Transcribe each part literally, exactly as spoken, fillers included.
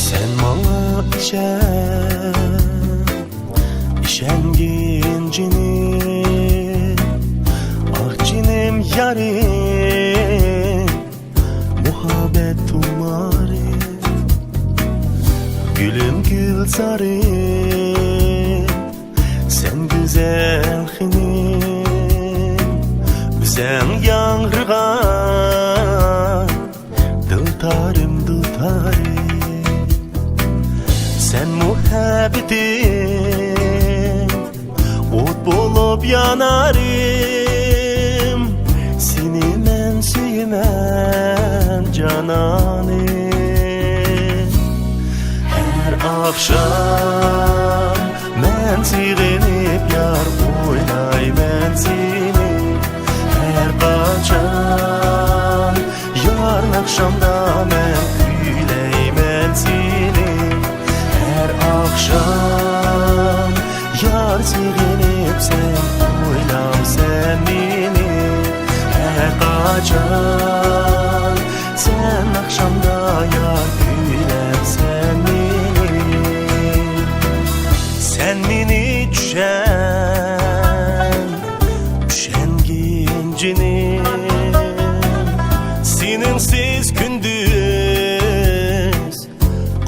سەن ماڭا ئىشەن، ئىشەنگىن جېنىم، ئاھ جېنىم يارىم، مۇھەببەت تۇمارى، گۈلۈم گۈلزارىم، سەن گۈزەل خېنىم، ئۆزەڭ ياڭرىغان دۇلتارىم، دۇلتارىم. سەن مۇھەببىتىم، ئوت بولۇپ يانارىم، سېنى مەن سۆيىمەن جانانىم. ھەر ئاخشام مەن سېغىنىپ يار ئويلايمەن سېنى، ھەر قاچان يار ناخشامدا مەن كۈيلەيمەن سېنى. ھەر ئاخشام يار سېغىنىپ سەن ئويلامسەن مېنى. ھەر قاچان سەن ناخشامدا يار كۈيلەمسەن مېنى. سەن مېنى چۈشەن، چۈشەنگىن جېنىم، سېنىڭسىز كۈندۈز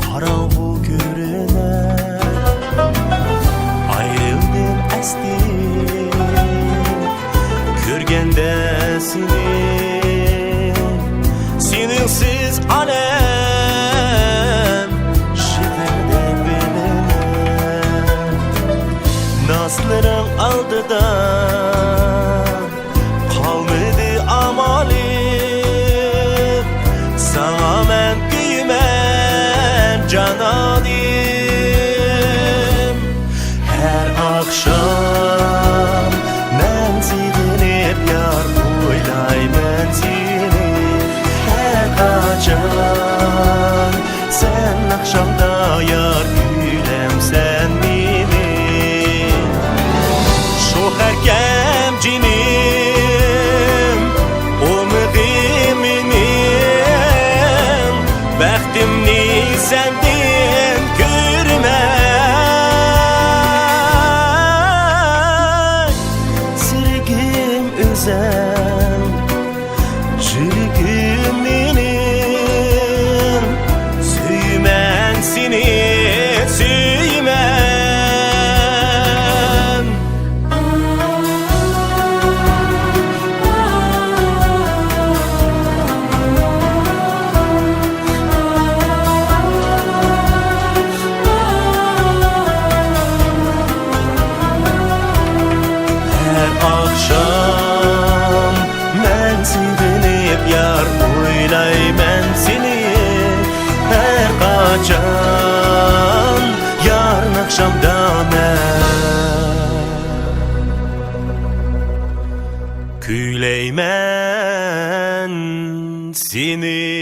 قاراڭغۇ كۆرۈنەر. ئايرىلدىم ئەستىن كۆرگەندە سېنى، سېنىڭسىز ئالەم شەھەردەك بىلىنەر. نازلىرىڭ ئالدىدا قالمىدى ئامالىم، ساڭا مەن كۆيىمەن جانانىم. ھەر ئاخشام مەن سېغىنىپ يار ئويلايمەن سېنى. ھەر قاچان سەن ناخشامدا يار كۈيلەمسەن مېنى. شۇ ھەركەم جېنىم، ئومىقى مېنىڭ، بەختىمنى سەندىن كۆرمەي. سۈرىكىم ئۆزەڭ، يۈرىكىم مېنىڭ، سۆيىمەن سېنى، سۆيىمەن. ھەر ئاخشام مەن سېغىنىپ يار ئويلايمەن سېنى. ھەر قاچان يار ناخشامدا مەن كۈيلەيمەن سېنى.